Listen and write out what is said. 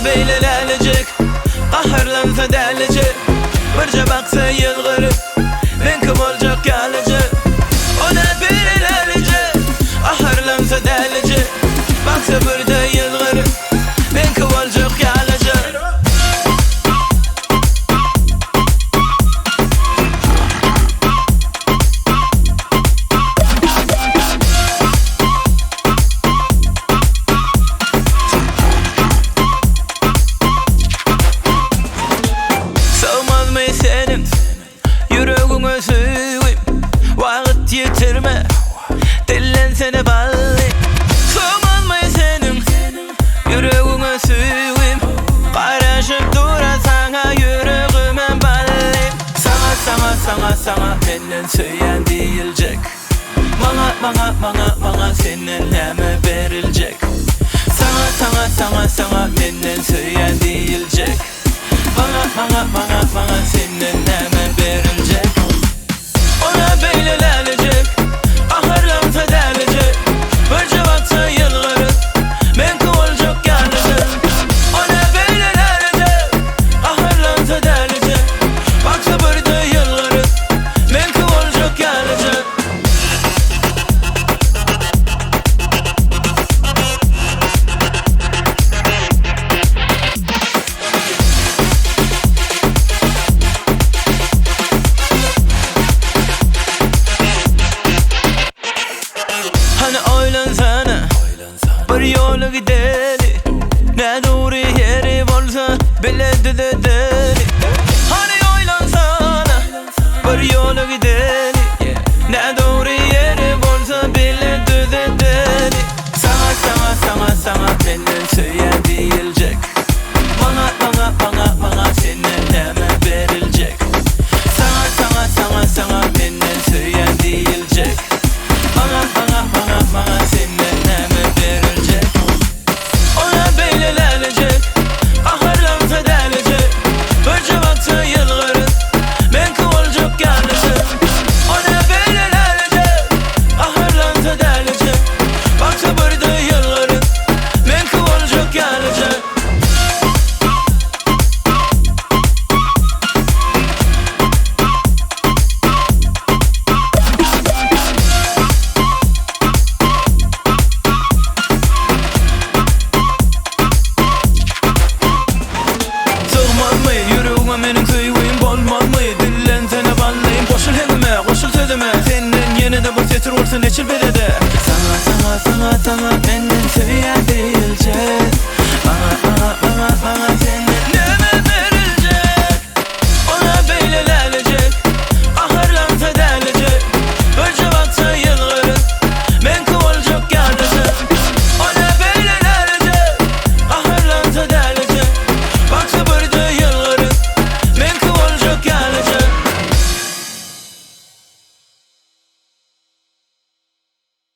beýle lälejek Gaharlansa dälije Birje baksa ýylgyryp Meňki boljak ýalyja O-da beýle lälije Gaharlansa dälije Baksa birde ýylgyryp Meňki boljak ýalyja. Sygmazmy seniň ýüregiňe söýgim Wagt ýitirme dillensene bally Sygmazmy seniň ýüregiňe söýgim Garaşyp duran saňa ýüregimem bally Saňa saňa saňa saňa menden söýýän diýiljek Maňa maňa maňa maňa senden näme beriljek Saňa saňa saňa saňa menden söýýän diýiljek Maňa maňa maňa maňa senden näme beriljek Ona beýle lälejek Gaharlansa dälije Birje baksa ýylgyryp Meňki boljak ýalyja Ona beýle lälejek Gaharlansa dälije Baksa birde ýylgyryp Meňki boljak ýalyja. Hany oýlansana Bir ýola gideli Nädogry ýeri bolsa bile düzedeli Hany oýlansana Bir ýola gideli Nädogry ýeri bolsa bile düzedeli Saňa saňa saňa saňa menden söýýän diýiljek Maňa maňa maňa maňa senden näme beriljek Saňa saňa saňa saňa menden söýýän diýiljek Maňa maňa maňa maňa senden näme beriljek Ona beýle lälejek Gaharlansa dälije Birje baksa ýylgyryp Meňki boljak ýalyja Ona beýle lälejek Gaharlansa dälije Baksa birde ýylgyryp Meňki boljak ýalyja. Sygmazmy ýüregiňe meniň söýgim bolmazmy Dillensene ballym goşul heňime goşul sözüme Senden ýene-de bir setir bolsa neçil bezede Saňa saňa saňa saňa.